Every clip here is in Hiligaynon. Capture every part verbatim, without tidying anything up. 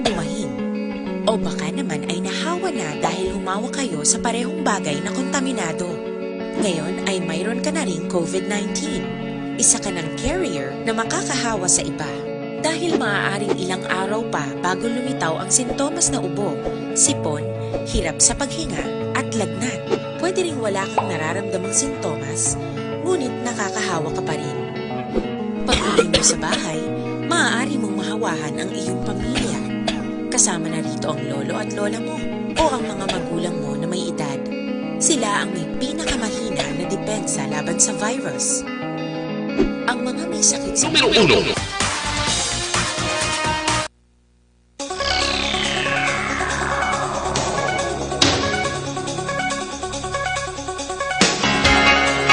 bumahin. O baka naman ay nahawa na dahil humawak kayo sa parehong bagay na kontaminado. Ngayon ay mayroon ka na ring COVID nineteen. Isa ka ng carrier na makakahawa sa iba. Dahil maaaring ilang araw pa bago lumitaw ang sintomas na ubo, sipon, hirap sa paghinga, at lagnat, pwede ring wala kang nararamdamang sintomas, ngunit nakakahawa ka pa rin. Pag-uwi mo sa bahay, maaari mong mahawahan ang iyong pamilya. Kasama na rito ang lolo at lola mo o ang mga magulang mo na may edad. Sila ang may pinakamahina na depensa laban sa virus. Ang mga may sakit sa Numero uno.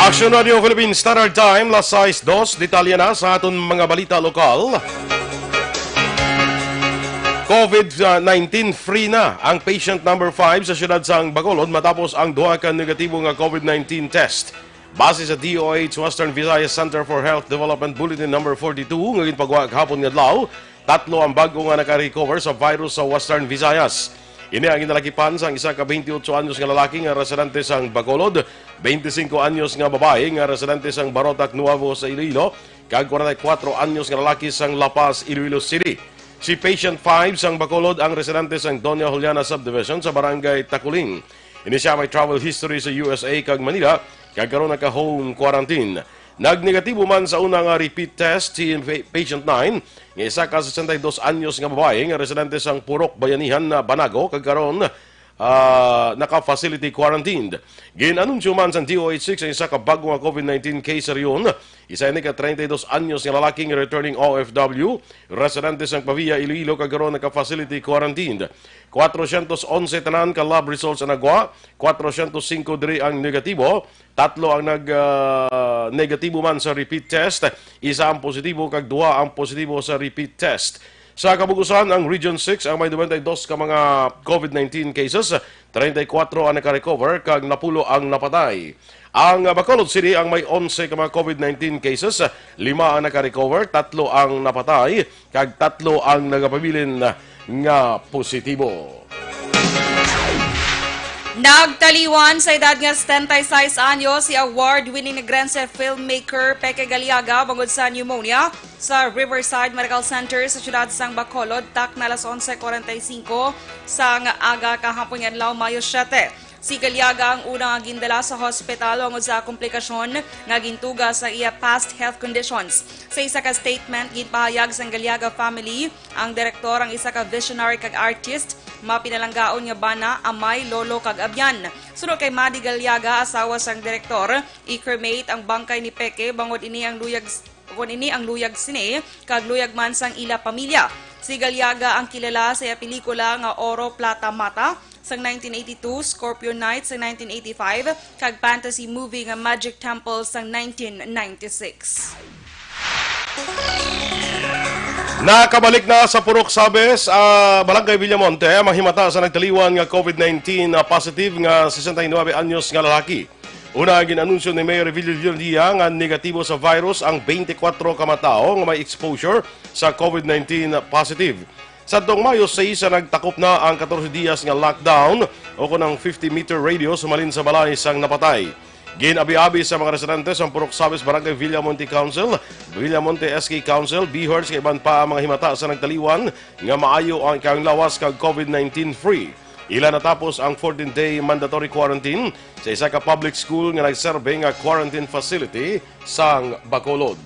Action Radio Philippines Standard Time, las sais dos. Detalye na sa aton mga balita lokal. COVID nineteen free na ang patient number five sa siyudad sang Bacolod matapos ang duha ka negatibo nga COVID nineteen test. Base sa D O H Western Visayas Center for Health Development Bulletin Number forty-two nga ginpagwa gahapon nga adlaw, tatlo ang bag-o nga naka-recover sa virus sa Western Visayas. Ini ang ginalakipan sang isa ka twenty-eight anyos nga lalaki nga residente sang Bacolod, twenty-cinco anyos nga babayi nga residente sang Barotac Nuevo sa Iloilo, kag forty-four anyos nga lalaki sang La Paz, Iloilo City. Si patient five sang Bacolod ang residente sang Doña Juliana Subdivision sa Barangay Taculing. Ini sia may travel history sa U S A kag Manila, kag karon naka-home quarantine. Nagnegatibo man sa una nga repeat test si pa-, patient nine, nga isa ka sesenta y dos anyos nga babayi nga residente sang Purok Bayanihan na Banago, kag karon, ah, naka-facility quarantined. Gin-anunsyo man sang D O H six ang isa ka bag-o nga COVID nineteen case sa rehiyon. Isa ini ka treinta y dos anyos nga lalaki nga returning O F W, residente sang Pavia, Iloilo, kag karon naka-facility quarantined. Kwatrocientos onse tanan ka lab results ang nagwa, kwatrocientos singko diri ang negatibo, tatlo ang nag, ah, negatibo man sa repeat test, isa ang positibo kag duha ang positibo sa repeat test. Sa kabug-usan, ang Region six ang may noventa y dos ka mga COVID nineteen cases, treinta y kuwatro ang naka-recover, kag napulo ang napatay. Ang Bacolod City ang may onse ka mga COVID nineteen cases, lima ang naka-recover, tatlo ang napatay, kag tatlo ang nagapabilin nga positibo. Nagtaliwan sa edad nga setenta y seis anyos si award-winning Negrense filmmaker Peke Galiaga bangod sa pneumonia sa Riverside Medical Center sa siyudad sang Bacolod, takna alas onse cuarenta y cinco sang aga kahapon nga adlaw, Mayo siete. Si Galiaga ang una nga gindala sa hospital bangod sa komplikasyon nga gintuga sa iya past health conditions. Sa isa ka statement, ginpahayag sang Galiaga family, ang direktor ang isa ka visionary kag artist, mapinalanggaon nga bana, amay, lolo, kag abyan. Suno kay Madi Galiaga, asawa sang direktor, i-cremate ang bangkay ni Peke bangod ini ang luyag, kon ini ang luyag sini kag luyag man sang ila pamilya. Si Galiaga ang kilala sa iya pelikula nga Oro, Plata, Mata sang nineteen eighty-two, Scorpio Night sang nineteen eighty-five, kag fantasy movie nga Magic Temple sang nineteen ninety-six. Nakabalik na sa Purok Sabes, ah, Barangay Villamonte, ang mga himata sa nagtaliwan nga COVID nineteen, ah, positive nga sesenta y nuebe anyos nga lalaki. Una, gin-anunsyo ni Mayor Revilla Villardia nga negatibo sa virus ang twenty-four ka mga tawo nga may exposure sa COVID nineteen positive. Sadtong Mayo sais, nagtakop na ang katorse diyas nga lockdown, o kon ang fifty meter radius humalin sa balay sang napatay. Gin-abi-abi sa mga residente sa Purok Sabes Barangay Villamonte Council, Villamonte S K Council, BHERTs, kag iban pa ang mga himata sa nagtaliwan nga maayo ang ikahang lawas kag COVID nineteen free. Ila natapos ang fourteen-day mandatory quarantine sa isa ka public school nga nagserbe nga quarantine facility sang Bacolod.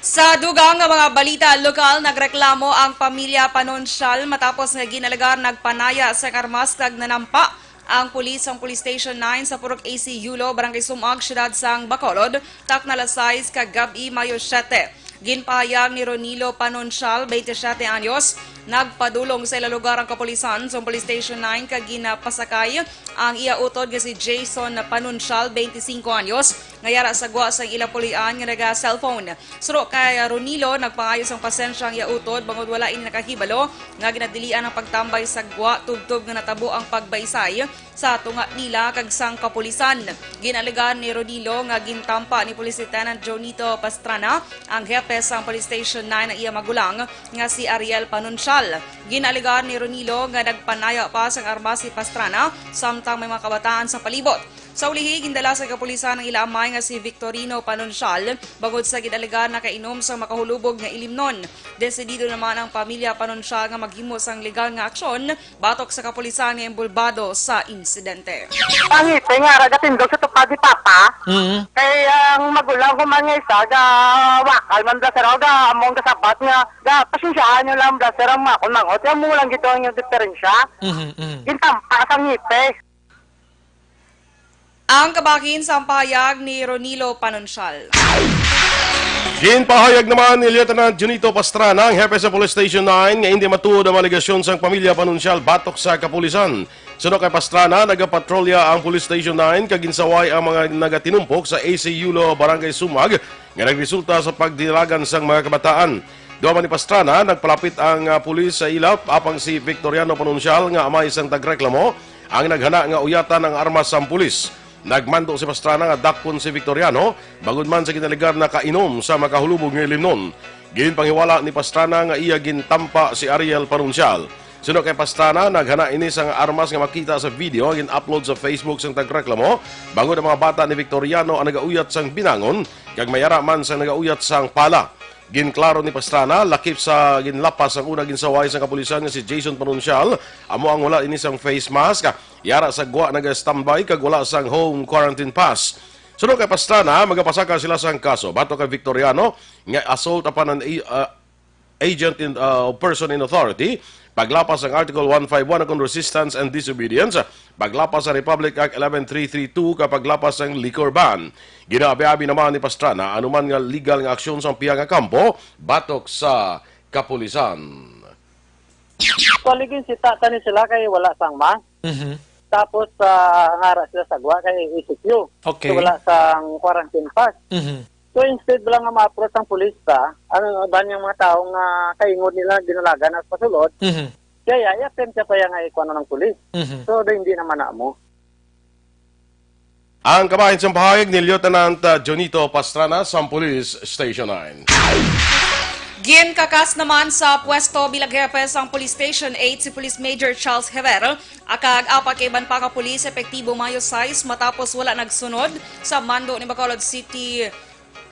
Sa dugang nga mga balita lokal, nagreklamo ang pamilya Panunsial matapos nga ginalegar nagpanaya sa armas kag nanampa ang pulis sa Police Station nine sa Purok A C Yulo, Barangay Sumag, Siyudad sang Bacolod, takna alas sais kagab-i, Mayo siete. Ginpahayag ni Ronilo Panunsial, twenty-siete anyos, nagpadulong sa ila lugar ang kapulisan sa Police Station nine kag ginapasakay ang iya utod nga si Jason Panunsial, twenty-cinco anyos, nga yara sa gwa sang ila puloy-an nga naga-cellphone. Suno kay Ronilo, nagpangayo sang pasensya ang iya utod bangod wala ini nakahibalo nga ginadilian ang pagtambay sa gwa tubtob nga natabo ang pagbaysay sa tunga nila kag sang kapulisan. Gin-alegar ni Ronilo nga gintampa ni Police Lieutenant Jonito Pastrana, ang hepe sang Police Station nine, ang iya magulang nga si Ariel Panuncial. Gin-alegar ni Ronilo nga nagpanaya pa sang armas si Pastrana samtang may mga kabataan sa palibot. Sa ulihi, gindala sa kapulisan ang ila amay nga si Victorino Panuncial bangod sa gin-alegar nakainom sang makahulubog nga ilimnon. Desidido naman ang pamilya Panuncial nga maghimo sang legal nga aksyon batok sa kapulisan nga inbolbado sa insidente. Ang ngipin nga ara gatindog sa tupad ni Papa. Mm. Kay ang magulang ko man nga isa, ga wakal man da sir, ga among gasabat nga, ga pasensyahan nyo lang da sir ang mga akon mangot. Kaya mo lang gito ang inyong diferensya. Mhm, mhm. Gintampa sa ngipin. Ang kabahin sa pahayag ni Ronilo Panuncial. Ginpahayag naman ni Lieutenant Junito Pastrana, ang hepe sa Police Station nine, nga indi matuod ang alegasyon sang pamilya Panuncial batok sa kapulisan. Suno kay Pastrana, nagapatrolya ang Police Station nine kag ginsaway ang mga nagatinumpok sa A C Yulo, Barangay Sumag, nga nagresulta sa pagdinagan sang mga kabataan. Duha man ni Pastrana, nagpalapit ang, ah, pulis sa ila, apang si Victoriano Panuncial nga amay sang tagreklamo ang naghana nga uyatan ang armas sang pulis. Nagmando si Pastrana nga dakpon si Victoriano, bangod man sa ginalegar na kainom sa makahulubog nga ilimnon. Ginpanghiwala ni Pastrana nga iya gintampa si Ariel Panuncial. Suno kay Pastrana, naghana ini sang armas nga makita sa video nga gin-upload sa Facebook sang tagreklamo, bangod ang mga bata ni Victoriano ang nagauyat sang binangon, kag may ara man sang nagauyat sang pala. Ginklaro ni Pastrana, lakip sa ginlapas sang una ginsaway sang kapulisan nga si Jason Panuncial, amo ang wala ini sang face mask, yara sa gwa naga-standby kag wala sang home quarantine pass. Suno kay Pastrana, magapasaka sila sang kaso batok kay Victoriano nga assault upon an a-, uh, agent in, uh, person in authority, paglapas sang Article one five one kon resistance and disobedience, paglapas sa Republic Act eleven three three two kag paglapas sang liquor ban. Ginaabi-abi naman ni Pastrana anuman nga legal nga aksyon sang piya nga kampo batok sa kapulisan. Actually, ginsita ta ni sila kay wala sang mask. Mhm. Tapos, ah, ngara sila sa gwa kay E C Q. Okay. So, wala sang quarantine pass. Mhm. So, instead ba lang nga ma-approach ang pulis ba, ang iban nga mga tao nga kaingod nila ginalagan na pasulod, Mhm. kaya i-attempt siya pa yang ikuan ng pulis. Mhm. So, da, hindi naman na mo. Ang kabahin sang pahayag ni Lieutenant, uh, Jonito Pastrana sang Police Station nine. Ginkakas naman sa pwesto bilang hepe sang Police Station eight si Police Major Charles Herrero, akag apat ka iban pa ka pulis epektibo Mayo sais matapos wala nagsunod sa mando ni Bacolod City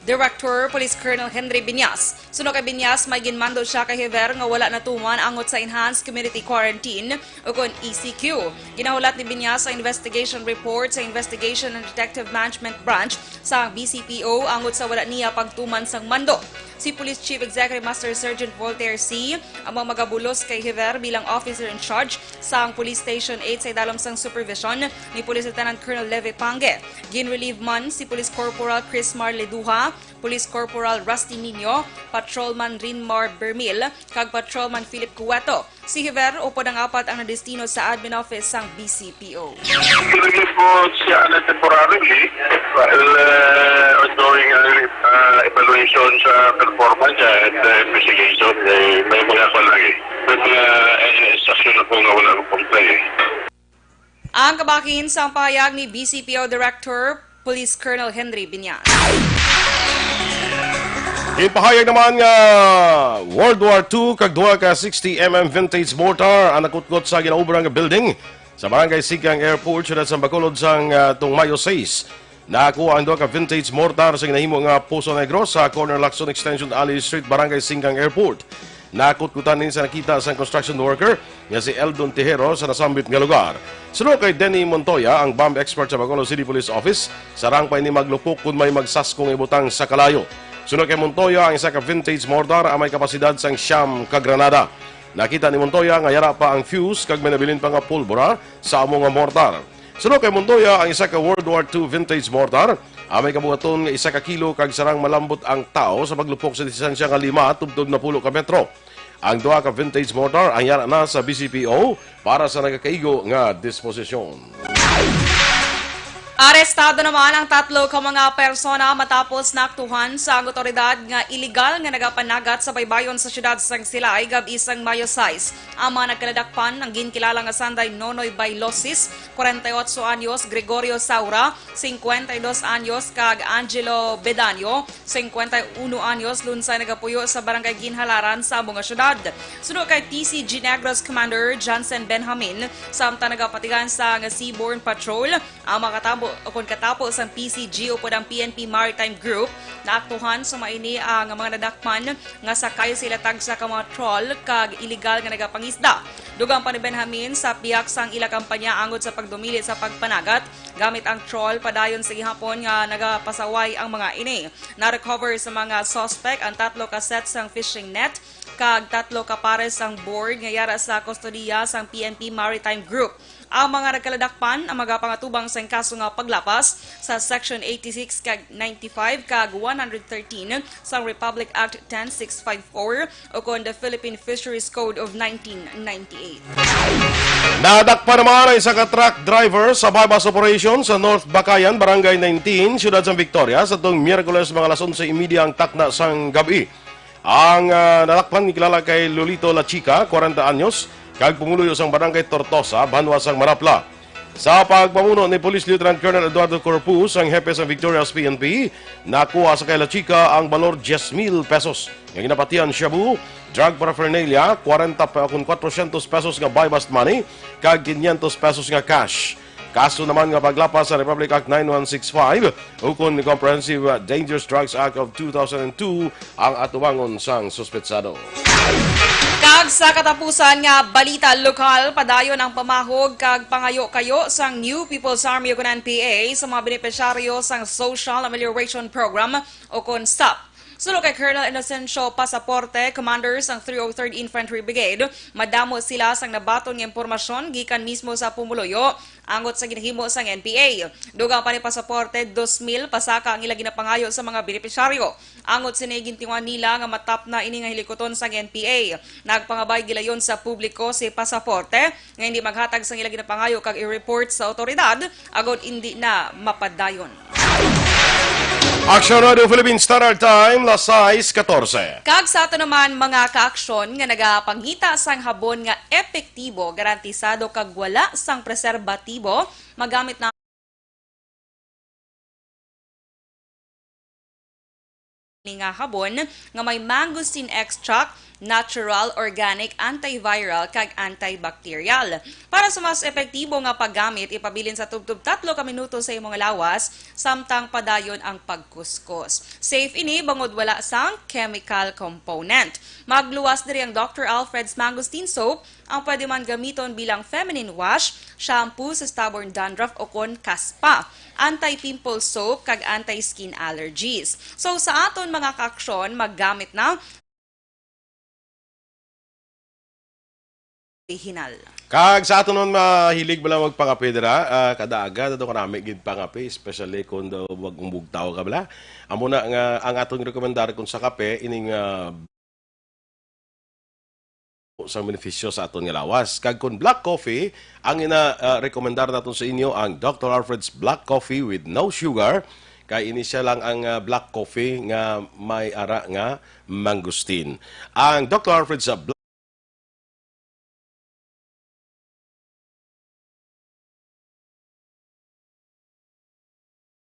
Director Police Colonel Henry Biñas. Suno kay Biñas, may ginmando siya kay Hever nga wala natuman angot sa Enhanced Community Quarantine, ukon E C Q. Ginahulat ni Biñas ang investigation report sa Investigation and Detective Management Branch sang B C P O angot sa wala niya pagtuman sang mando. Si Police Chief Executive Master Sergeant Voltaire C. amo ang magabulos kay Hever bilang officer in charge sang Police Station eight sa idalom sang supervision ni Police Lieutenant Colonel Leve Pange. Gin-relieve man si Police Corporal Chris Mar Leduha, Police Corporal Rusty Nino, Patrolman Rinmar Bermil, kag Patrolman Philip Cueto. Si Hever upod ang apat ang nadestino sa admin office sang B C P O. Pinag-report siya na temporarily while, uh, ongoing, uh, uh, evaluation sa performance niya and, uh, investigation. Eh, may mga pa lang eh. May mga, eh, instruction na po nga wala akong comply eh. Ang kabahin sang pahayag ni B C P O Director Police Colonel Henry Biñas. Ginpahayag naman nga World War two kag duha ka sixty M M vintage mortar ang nakutkot sa ginaobra nga building sa Barangay Singkang Airport, siyudad sa Bacolod, sang, ah, tong Mayo sais. Nakakuha ang duha ka vintage mortar sa ginahimo nga Poso Negro sa corner Lacson Extension Alley Street, Barangay Singkang Airport. Nakutkutan ini sa nakita sang construction worker nga si Eldon Tejero sa nasambit nga lugar. Suno kay Denny Montoya, ang bomb expert sa Bacolod City Police Office, sarang pa ini maglupok kon may magsasko nga ibutang sa kalayo. Suno kay Montoya, ang isa ka vintage mortar ang may kapasidad sang siyam ka granada. Nakita ni Montoya nga yara pa ang fuse kag may nabilin pa nga pulbura sa amo nga mortar. Suno kay Montoya, ang isa ka World War two vintage mortar ang may kabuhaton nga isa ka kilo kag sarang malambot ang tawo sa paglupok sa distansya nga lima tubtob napulo ka metro. Ang duha ka vintage mortar ang yara na sa B C P O para sa nagakaigo nga disposisyon. Arestado naman ang tatlo ka mga persona matapos naaktuhan sang awtoridad nga iligal nga nagapanagat sa baybayon sa siyudad sang Silay gab-i sang Mayo sais. Ang mga nagkaladakpan ang ginkilala nga sanday Nonoy Bailosis, kwarenta y otso anyos, Gregorio Saura, singkwenta y dos anyos, kag Angelo Bedanio, singkwenta y uno anyos, lunsay nagapuyo sa Barangay Ginhalaran sa amo nga siyudad. Suno kay T C G Negros Commander Johnson Benjamin, samtang nagapatigan sa nga Seaborne Patrol, ang mga katabo, o kon katapo sang P C G upod ang P N P Maritime Group, naaktuhan sa maini ang mga nadakpan nga sakay sila tagsa ka mga trawl kag iligal nga nagapangisda. Dugang pa ni Benjamin, sa pihak sang ila kampanya angot sa pagdumili sa pagpanagat gamit ang trawl, padayon sa gihapon nga nagapasaway ang mga ini. Na-recover sa mga suspect ang tatlo ka set sang fishing net kag tatlo ka pares sang board nga yara sa kustodiya sang P N P Maritime Group. Ang mga nagkaladakpan ang magapangatubang sang kaso nga paglapas sa Section eighty-six kag ninety-five kag one hundred thirteen sang Republic Act ten six five four, o kon the Philippine Fisheries Code of nineteen ninety-eight. Nadakpan naman ang isa ka truck driver sa buy-bust operation sa North Bakayan, Barangay nineteen, Siyudad sang Victoria, sa tuong Miyerkules, mga alas onse y media ang takna sang gab-i. Ang, ah, nadakpan gikilala kay Lolito La Chica, kwarenta anyos, kag pumuluyo sang Barangay Tortosa, banwa sang Marapla. Sa pagpamuno ni Police Lieutenant Colonel Eduardo Corpus, ang hepe sang Victoria's P N P, nakuha sa kay La Chica ang balor diyes mil pesos nga ginapatihan shabu, drug paraphernalia, kwarenta pa, kun kwatrosyentos pesos nga buy-bust money, kag kinyentos pesos nga cash. Kaso naman nga paglapas sa Republic Act nine one six five, ukon Comprehensive Dangerous Drugs Act of two thousand two ang atubangon sang suspetsado. Kag sa katapusan nga balita lokal, padayon ang pamahog kag pangayo-kayo sang New People's Army ukon N P A sa mga benepisyaryo sang Social Amelioration Program ukon SAP. Suno kay Colonel Inocencio Pasaporte, commander sang three oh third Infantry Brigade, madamo sila sang nabaton nga impormasyon gikan mismo sa pumuluyo angot sa ginahimo sang N P A. Dugang pa ni Pasaporte, dos mil pasaka ang ila ginapangayo sa mga benepisyaryo. Angot sini, gintinguhan nila nga matapna ini nga hilikuton sang N P A. Nagpangabay gilayon sa publiko si Pasaporte nga hindi maghatag sang ila ginapangayo kag i-report sa awtoridad agod indi na mapadayon. Aksyon Radio Philippine Standard Time, las sais katorse. Kag sa ato naman mga kaaksyon nga nagapangita sang habon nga epektibo, garantisado kag wala sang preserbatibo, magamit na ni nga habon nga may mangosteen extract, natural, organic, antiviral, kag antibacterial. Para sa mas epektibo nga paggamit, ipabilin sa tubtob tatlo ka minuto sa imong lawas, samtang padayon ang pagkuskos. Safe ini bangod wala sang chemical component. Magluwas diri ang Doctor Alfred's Mangosteen Soap, ang pwede man gamiton bilang feminine wash, shampoo sa stubborn dandruff o kon kaspa, anti-pimple soap, kag anti-skin allergies. So, sa aton mga kaaksyon, maggamit na orihinal. Kag sa aton man mahilig bala magpangape dira, ah, kada aga daw kanami gid pangape, especially kung daw mag-, bugtaw ka bala. Amo na nga ang aton rekomendar kung sa kape, ining, ah, sang benepisyo sa aton nga lawas. Kag kon black coffee ang ina, ah, rekomendar naton sa inyo, ang Doctor Alfred's Black Coffee with no sugar, kay ini sia lang ang, ah, black coffee nga may ara nga mangosteen. Ang Doctor Alfred's, ah, Black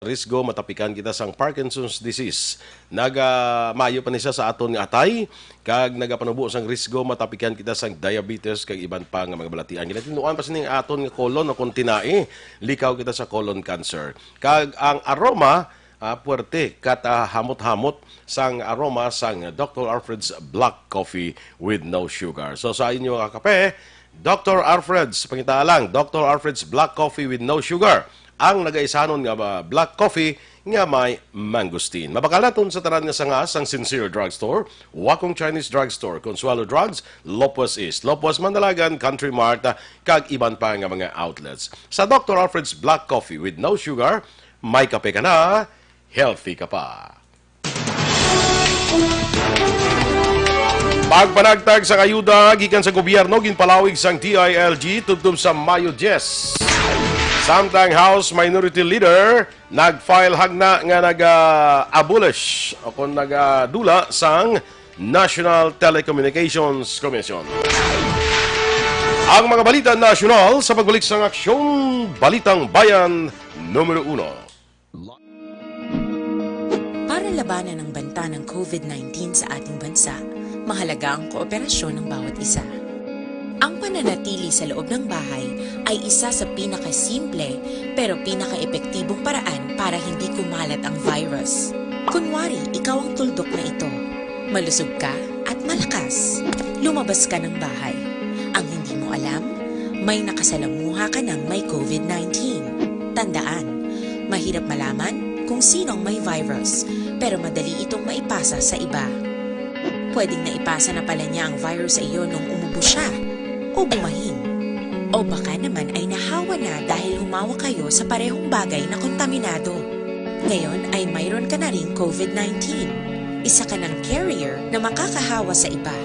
risgo matapikan kita sang Parkinson's disease. Naga-, maayo pa ni siya sa aton nga atay, kag nagapanubo sang risgo matapikan kita sang diabetes kag iban pa nga mga balatian. Ginatinduan pa sining aton nga colon o kung tinai, likaw kita sa colon cancer. Kag ang aroma, ah, puwerte, kat, ah, hamot-hamot sang aroma sang Doctor Alfred's Black Coffee with no sugar. So, sa inyo nga kape, Doctor Alfred's, pangita lang, Doctor Alfred's Black Coffee with no sugar, ang nagaisanon nga, ah, black coffee nga may mangosteen. Mabakal naton sa tanan nga sanga sang Sincere Drugstore, Wakong Chinese Drugstore, Consuelo Drugs, Lopez East, Lopez Mandalagan, Country Mart, ah, kag iban pa nga mga outlets. Sa Doctor Alfred's Black Coffee with no sugar, may kape ka na, healthy ka pa. Pagpanagtag sang ayuda gikan sa gobyerno ginpalawig sang D I L G tubtob sa Mayo diyes. Samtang House Minority Leader nag-file hagna nga nag-abolish o kung nagadula sang National Telecommunications Commission. Ang mga balita nasyonal sa pagbalik sang Aksyon Balitang Bayan numero uno. Para labanan ang banta ng COVID nineteen sa ating bansa, mahalaga ang kooperasyon ng bawat isa. Ang pananatili sa loob ng bahay ay isa sa pinakasimple pero pinakaepektibong paraan para hindi kumalat ang virus. Kunwari, ikaw ang tuldok na ito. Malusog ka at malakas. Lumabas ka ng bahay. Ang hindi mo alam, may nakasalamuha ka ng may COVID nineteen. Tandaan, mahirap malaman kung sino ang may virus, pero madali itong maipasa sa iba. Pwedeng naipasa na pala niya ang virus sa iyo nung umubo siya o bumahin. O baka naman ay nahawa na dahil humawa kayo sa parehong bagay na kontaminado. Ngayon ay mayroon ka na ring COVID nineteen. Isa ka ng carrier na makakahawa sa iba.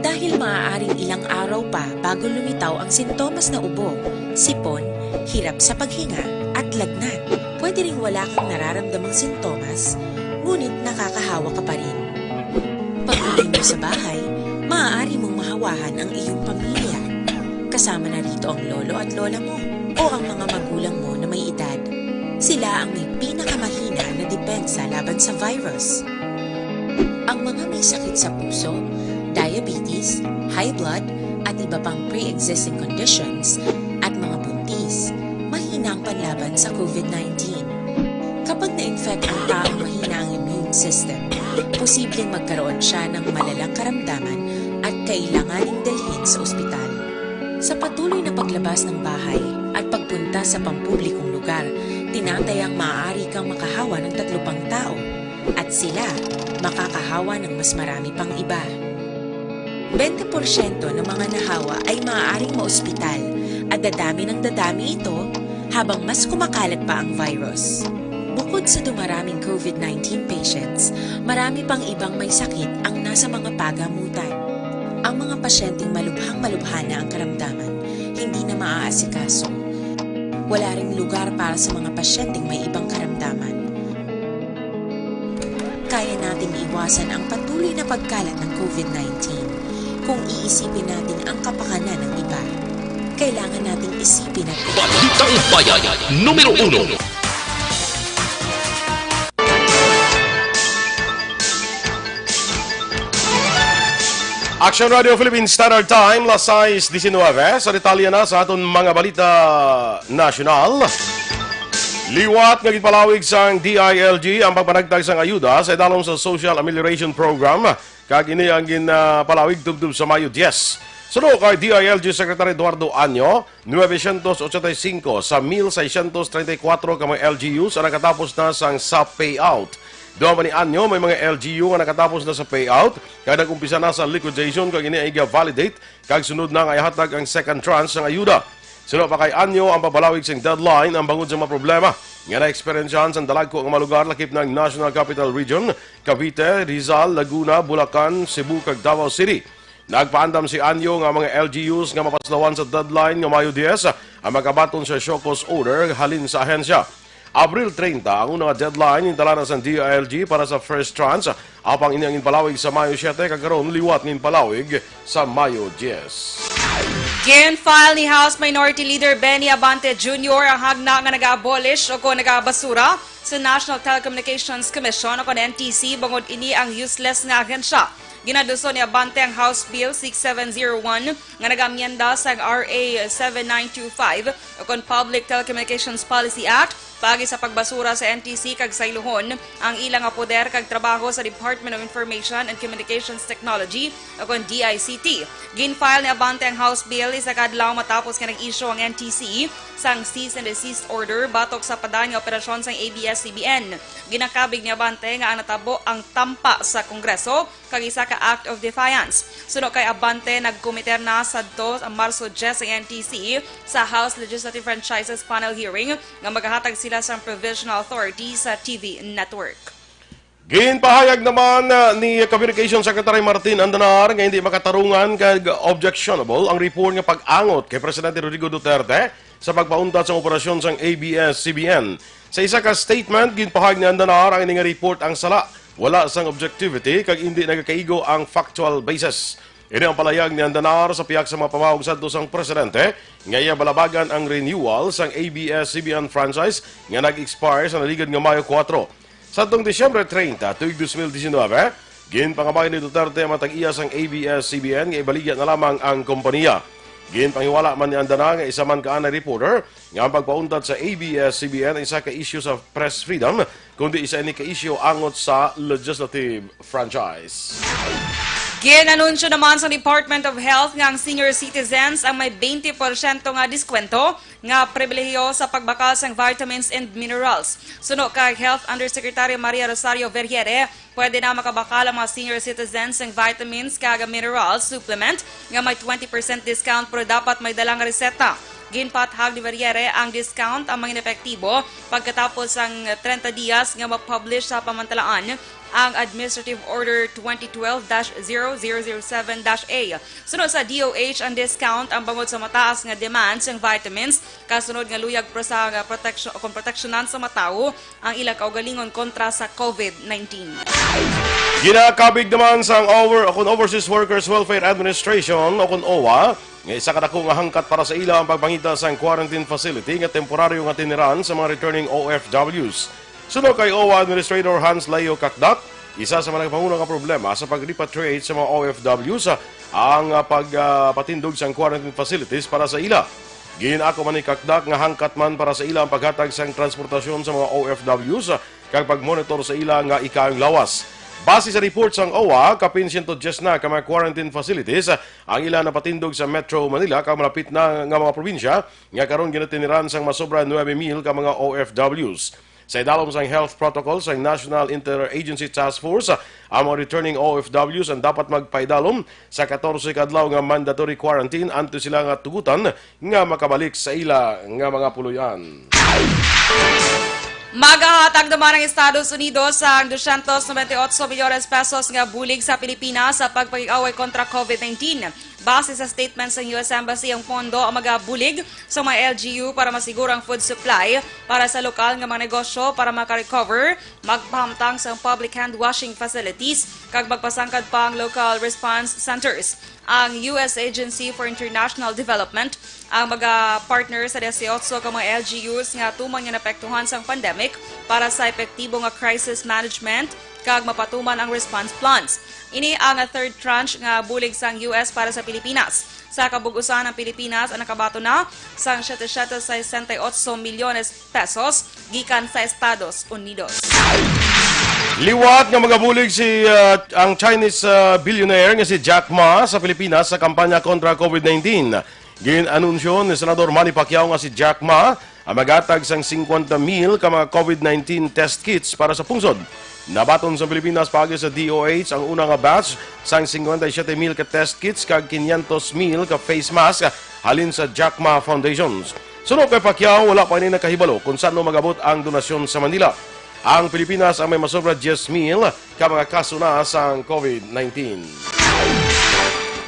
Dahil maaaring ilang araw pa bago lumitaw ang sintomas na ubo, sipon, hirap sa paghinga, at lagnat. Pwede ring wala kang nararamdamang sintomas, ngunit nakakahawa ka pa rin. Pag-uwi mo sa bahay, maaari mong mahawahan ang iyong pamilya. Kasama na rito ang lolo at lola mo o ang mga magulang mo na may edad. Sila ang may pinakamahina na depensa laban sa virus. Ang mga may sakit sa puso, diabetes, high blood, at iba pang pre-existing conditions, at mga buntis, mahina ang panlaban sa COVID nineteen. Kapag na-infect ang taong mahina ang immune system, posibleng magkaroon siya ng malalang karamdaman at kailanganing dalhin sa ospital. Sa patuloy na paglabas ng bahay at pagpunta sa pampublikong lugar, tinatayang maaari kang makahawa ng tatlo pang tao at sila makakahawa ng mas marami pang iba. Bente porsyento ng mga nahawa ay maaaring maospital at dadami ng dadami ito habang mas kumakalat pa ang virus. Bukod sa dumaraming COVID nineteen patients, marami pang ibang may sakit ang nasa mga pagamutan. Ang mga pasyenteng malubhang-malubha na ang karamdaman, hindi na maaasikaso. Wala ring lugar para sa mga pasyenteng may ibang karamdaman. Kaya nating iwasan ang patuloy na pagkalat ng COVID nineteen kung iisipin natin ang kapakanan ng iba. Kailangan nating isipin at Balitang Bayan numero uno. Action Radio Philippine Standard Time, las sais diecinueve. Sa detalye na sa aton mga balita nasyonal. Liwat nga ginpalawig sang D I L G ang pagpanagtag sang ayuda sa idalom sa Social Amelioration Program, kag ini ang ginpalawig tubtob sa Mayo diyes. Suno kay D I L G Secretary Eduardo Anyo, nuebe sientos ochenta y cinco sa mil seiscientos treinta y cuatro ka mga L G Us ang nakatapos na sang sa payout. Duha man ni Anyo, may mga L G U nga nakatapos na sa payout kag nag-umpisa na sa liquidation, kag ini ay ga-validate kag sunod na nga ihatag ang second tranche sang ayuda. Suno pa kay Anyo, ang pagpalawig sing deadline ang bangod sa mga problema nga naeksperyensyahan sang dalagko nga mga lugar, lakip na ang National Capital Region, Cavite, Rizal, Laguna, Bulacan, Cebu, kag Davao City. Nagpaandam si Anyo nga ang mga L G Us nga mapaslawan sa deadline nga Mayo diyes ang makabaton sa show cause order halin sa ahensya. Abril treinta ang una nga deadline nga gintalana sang D I L G para sa first tranche, apang ini ang ginpalawig sa Mayo siete kag karon liwat nga ginpalawig sa Mayo diyes. Gin-file ni House Minority Leader Benny Abante Junior ang hagna nga nag-abolish o kon nag-abasura sa National Telecommunications Commission o kon N T C, bangod ini ang useless nga ahensya. Ginaduso ni Abante ang House Bill six seven zero one nga nag-amyenda sa R A seven nine two five o kon Public Telecommunications Policy Act paagi sa pagbasura sa N T C kag sayluhon ang ila nga poder kag trabaho sa Department of Information and Communications Technology o kon D I C T. Gin-file ni Abante ang House Bill isa ka adlaw matapos nga nag-issue ang N T C sang cease and desist order batok sa padan nga operasyon sang A B S C B N. Ginakabig ni Abante nga ang natabo ang tampa sa Kongreso kag isa ka act of defiance. Suno kay Abante, nagkomiter na sadto sa Marso diyes ang N T C sa House Legislative Franchises Panel hearing nga magahatag sila sang provisional authority sa T V network. Ginpahayag naman, ah, ni Communication Secretary Martin Andanar nga hindi makatarungan kag objectionable ang report nga pag-angot kay Presidente Rodrigo Duterte sa pagpauntat sang operasyon sang A B S C B N. Sa isa ka statement, ginpahayag ni Andanar ang ini nga report ang sala, wala sang objectivity, kag indi nagakaigo ang factual basis. Ini ang palayag ni Andanar sa pihak sa mga pamahog sadto sang presidente nga iya balabagan ang renewal sang A B S C B N franchise nga nag-expire sa naligad nga Mayo kuwatro. Sadtong Disyembre treinta, tuig dos mil diecinuebe, ginpangabay ni Duterte ang mga tag-iya sang A B S C B N nga ibaligya na lamang ang kompanya. Ginpanghiwala man ni Andanar nga isa man ka anay reporter nga ang pagpauntat sa A B S C B N isa ka issue sa press freedom, kundi isa ini ka issue angot sa legislative franchise. Gin-anunsyo naman sa Department of Health nga ang senior citizens ang may twenty porsyento nga diskwento nga pribilehiyo sa pagbakal sang vitamins and minerals. Suno kay Health Undersecretary Maria Rosario Vergeire, pwede na makabakal ang mga senior citizens sang vitamins kag mineral supplement nga may twenty percent discount, pero dapat may dala nga reseta. Ginpathag ni Vergeire ang discount ang mga epektibo pagkatapos sang treinta dias nga ma-publish sa pamantalaan ang Administrative Order twenty twelve dash zero zero zero seven dash A. Suno sa D O H, ang discount ang bangod sa mataas nga demand sang vitamins, kasunod nga luyag pro sa nga proteksyon o kung proteksyonan sa mga tawo ang ilang kaugalingon kontra sa COVID nineteen. Ginakabig naman sang over o kun Overseas Workers Welfare Administration o kun OWWA nga isa ka dako nga hangkat para sa ila ang pagpangita sang quarantine facility nga temporaryo nga tiniran sa mga returning O F Ws. Suno kay OWWA Administrator Hans Leo Cacdac, isa sa mga nagpangulo nga problema sa pag-repatriate sa mga O F Ws ang, ah, pag, ah, patindog sang quarantine facilities para sa ila. Gin-ako man ni Cacdac nga hangkat man para sa ila ang paghatag sang transportasyon sa mga O F Ws kag pagmonitor sa ila nga ikang lawas. Base sa report sang OWWA, kapin siyento dyes na ka mga quarantine facilities ang ila napatindog sa Metro Manila kag malapit na nga mga probinsya nga karon ginatiniran sang masobra nuebe mil ka mga O F Ws. Sa idalom sang health protocol sang National Interagency Task Force, ang mga returning O F Ws ang dapat magpaidalom sa katorse ka adlaw nga mandatory quarantine antes sila nga tugutan nga makabalik sa ila nga mga puloy-an. Magahatag naman ang Estados Unidos sang dosyentos nobenta y ocho milyones pesos nga bulig sa Pilipinas sa pagpakig-away kontra COVID nineteen. Base sa statement sang U S Embassy, ang pondo ang magabulig sa mga L G U para masiguro ang food supply para sa lokal nga mga negosyo para makarecover, magpahamtang sang public hand washing facilities, kag magpasangkad pa ang local response centers. Ang U S Agency for International Development ang magapartner sa diyesiyotso ka mga L G Us nga tuman nga naapektuhan sang pandemic para sa epektibo nga crisis management kag mapatuman ang response plans. Ini ang third tranche nga bulig sang U S para sa Pilipinas. Sa kabug-usan, ang Pilipinas ang nakabaton na sang siyete siyete sesenta y ocho milyones pesos gikan sa Estados Unidos. Liwat nga magabulig si, ah, ang Chinese, ah, billionaire nga si Jack Ma sa Pilipinas sa kampanya kontra COVID nineteen. Gin-anunsyo ni Senador Manny Pacquiao nga si Jack Ma ang maghatag sang singkwenta mil ka mga COVID nineteen test kits para sa pungsod. Nabaton sa Pilipinas paagi sa D O H ang una nga batch sang singkwenta y siyete mil ka test kits kag kinyentos mil ka face mask halin sa Jack Ma Foundations. Suno kay Pacquiao, wala pa ini nakahibalo kung san-o mag-abot ang donasyon sa Manila. Ang Pilipinas ang may masobra diyes mil ka mga kaso na sang COVID nineteen.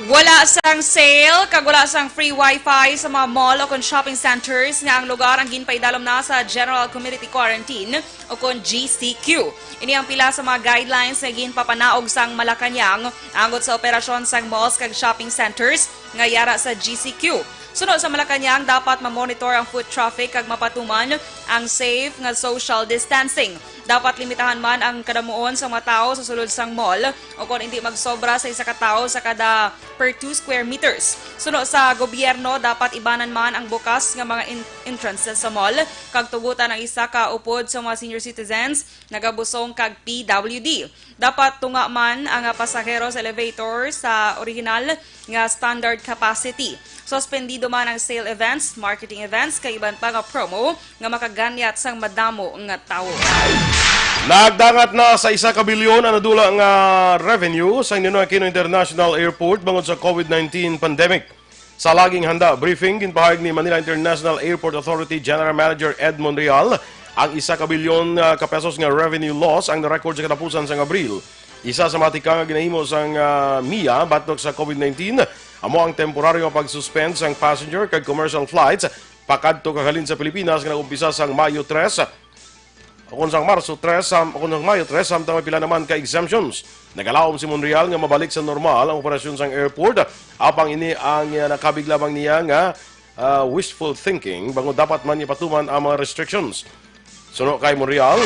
Wala sang sale kag wala sang free wifi sa mga mall o kon shopping centers nga ang lugar ang ginpaidalom na sa General Community Quarantine o kon G C Q. Ini ang pila sa mga guidelines nga ginpapanaog sang Malacañang angot sa operasyon sang malls kag shopping centers nga yara sa G C Q. Suno sa Malacañang, dapat ma-monitor ang foot traffic kag mapatuman ang safe nga social distancing. Dapat limitahan man ang kadamuon sa mga tawo sa sulod sang mall, o kon indi magsobra sa isa ka tawo sa kada per two square meters. Suno sa gobyerno, dapat ibanan man ang bukas nga mga in-, entrances sa mall, kag tugutan ang isa ka upod sa mga senior citizens nagabusong kag P W D. Dapat tunga man ang, ah, pasahero sa elevator sa original nga standard capacity. Suspendido man ang sale events, marketing events, kag iban pa nga promo nga makaganyat sang madamo nga tawo. Nagdangat na sa isa ka bilyon ang nadula nga revenue sa Ninoy Aquino International Airport bangod sa COVID nineteen pandemic. Sa laging handa briefing, ginpahayag ni Manila International Airport Authority General Manager Ed Monreal ang isa ka bilyon, ah, ka pesos nga revenue loss ang na-record sa katapusan sang Abril. Isa sa mga tikang nga ginahimo sang, ah, MIA batok sa COVID nineteen amo ang temporaryo nga pag-suspend sang passenger kag commercial flights pakadto kag halin sa Pilipinas nga nag-umpisa sang Mayo tres, o kon sang Marso tres, sam-, o kon sang Mayo tres, samtang may pila naman ka exemptions. Nagalaom si Monreal nga mabalik sa normal ang operasyon sang airport, apang ini ang, ah, nakabig lamang niya nga, ah, wishful thinking, bangod dapat man ipatuman ang mga restrictions. Suno kay Monreal,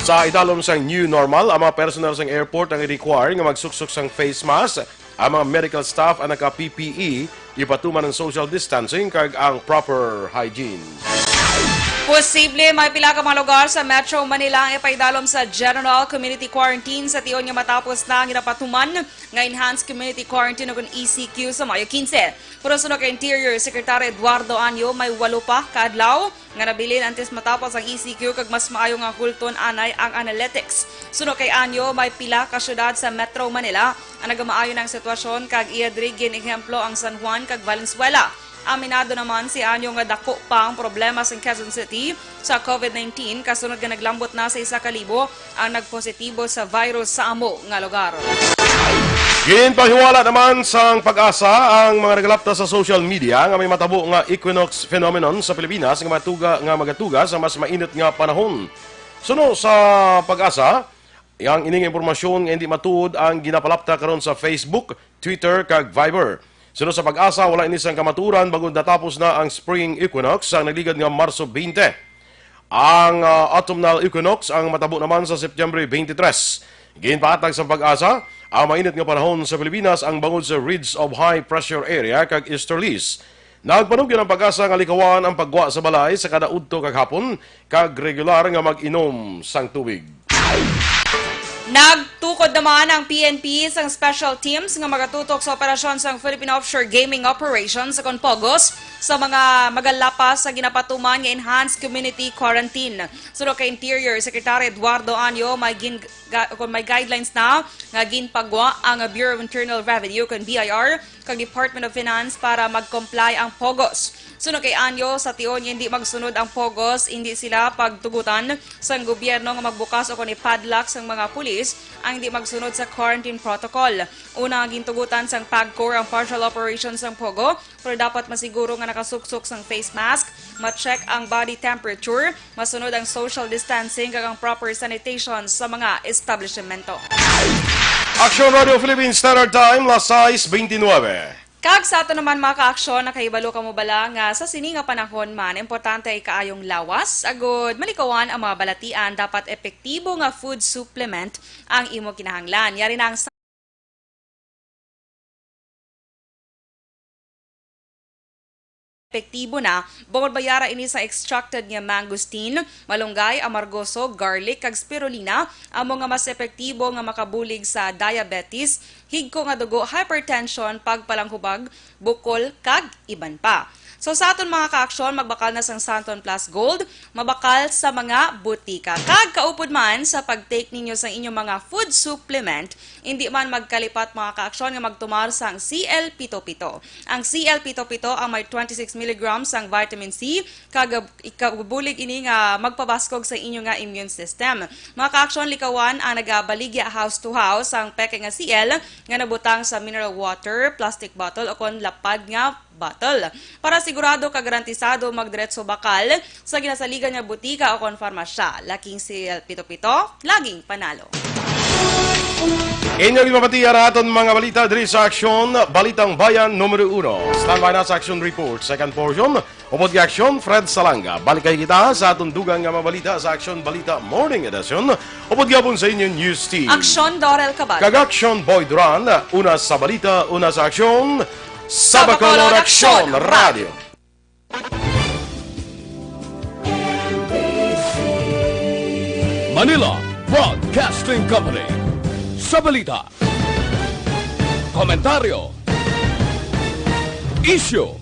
sa idalom sang new normal, ang mga personnel sang airport ang i-require nga magsuksok sang face mask. Ang mga medical staff ang naka-P P E, ipatuman ang social distancing kag ang proper hygiene. Posible may pila ka mga lugar sa Metro Manila ang ipaidalom sa general community quarantine sa tion nga matapos na ang ginapatuman nga enhanced community quarantine o kon E C Q sa Mayo quince. Pero suno kay Interior Secretary Eduardo Anyo, may walo pa ka adlaw nga nabilin antes matapos ang E C Q kag mas maayo nga hulton anay ang analytics. Suno kay Anyo, may pila ka syudad sa Metro Manila ang nagamaayo na ang sitwasyon kag iya diri gin-ehemplo ang San Juan kag Valenzuela. Aminado naman si Anyo nga dako pa ang problema sa Quezon City sa COVID nineteen, kasunod nga naglambot na sa isa ka libo ang nagpositibo sa virus sa amo nga lugar. Ginpahiwala naman sang PAGASA ang mga nagalapta sa social media nga may matabo nga equinox phenomenon sa Pilipinas nga matuga, nga magatuga sa mas mainit nga panahon. Suno sa PAGASA, ang ining impormasyon nga hindi matuod ang ginapalapta karon sa Facebook, Twitter, kag Viber. Suno sa PAGASA, wala ini sang kamatuoran bangod natapos na ang spring equinox sa nagligad nga Marso twenty. Ang, ah, autumnal equinox ang matabo naman sa September twenty-three. Ginpahatag sang PAGASA, ang mainit nga panahon sa Pilipinas ang bangod sa ridge of high pressure area kag easterlies. Nagpanugyan ang PAGASA nga likawan ang paggwa sa balay sa kada udto kag hapon kag regular nga mag-inom sang tubig. Nagtukod naman ang P N P sang special teams nga magatutok sa operasyon sang Philippine Offshore Gaming Operation sa kon POGOS sa mga magalapas sa ginapatuman nga enhanced community quarantine. Suno kay Interior Secretary Eduardo Anyo, may gin-, ga-, kon may guidelines na nga ginpagwa ang Bureau of Internal Revenue kon B I R kag Department of Finance para mag-comply ang POGOS. Suno kay Anyo, sa tion nga hindi magsunod ang POGOS, hindi sila pagtugutan sang gobyerno nga magbukas o kon i-padlock sang mga pulis ang hindi magsunod sa quarantine protocol. Una nga gintugutan sang PAGCOR ang partial operation sang POGO, pero dapat masiguro nga nakasuksok sang face mask, ma-check ang body temperature, masunod ang social distancing kag ang proper sanitation sa mga establishmento. Aksyon Radio Philippine Standard Time, las sais beintinuebe. Kag sa aton naman, mga ka-aksyon, nakahibalo kamo bala nga sa sini nga panahon man, importante ay kaayong lawas, agud malikawan ang mga balatian, dapat epektibo nga food supplement ang imo kinahanglan. Yari na ang epektibo na, bangod may ara ini sa extracted nga mangosteen, malunggay, amargoso, garlic, kag spirulina, amo nga mas epektibo nga makabulig sa diabetes, higko nga dugo, hypertension, pagpalanghubag, bukol, kag iban pa. So, sa aton mga ka-aksyon, magbakal na sang Santon Plus Gold, mabakal sa mga butika. Kag kaupod man sa pag-take ninyo sa inyong mga food supplement, hindi man magkalipat, mga ka-aksyon, nga magtumar sang C L pito pito. Ang C L pito pito ang may twenty-six milligrams sang vitamin C, kag ikabulig ini nga magpabaskog sa inyo nga immune system. Mga ka-aksyon, likawan ang nagabaligya house to house sang peke nga C L nga nabutang sa mineral water, plastic bottle, o kon lapad nga bottle. Para sigurado kag garantisado, magdiretso bakal sa ginasaligan nga butika o kon farmasya. Laking C L pito pito, laging panalo. Inyo ginpapatiya ang aton mga balita diri sa Aksyon, Balitang Bayan numero uno. Standby na sa Aksyon Report, second portion. Upod kay Aksyon, Fred Salanga. Balik kay kita sa aton dugang nga mga balita sa Aksyon Balita Morning Edition. Upod gihapon sa inyo news team. Aksyon, Dorel Cabal. Kag Aksyon, Boy Duran. Una sa balita, una sa aksyon. Sa Bacolod, Aksyon Radio. Manila Broadcasting Company. Sa balita, komentaryo, isyu,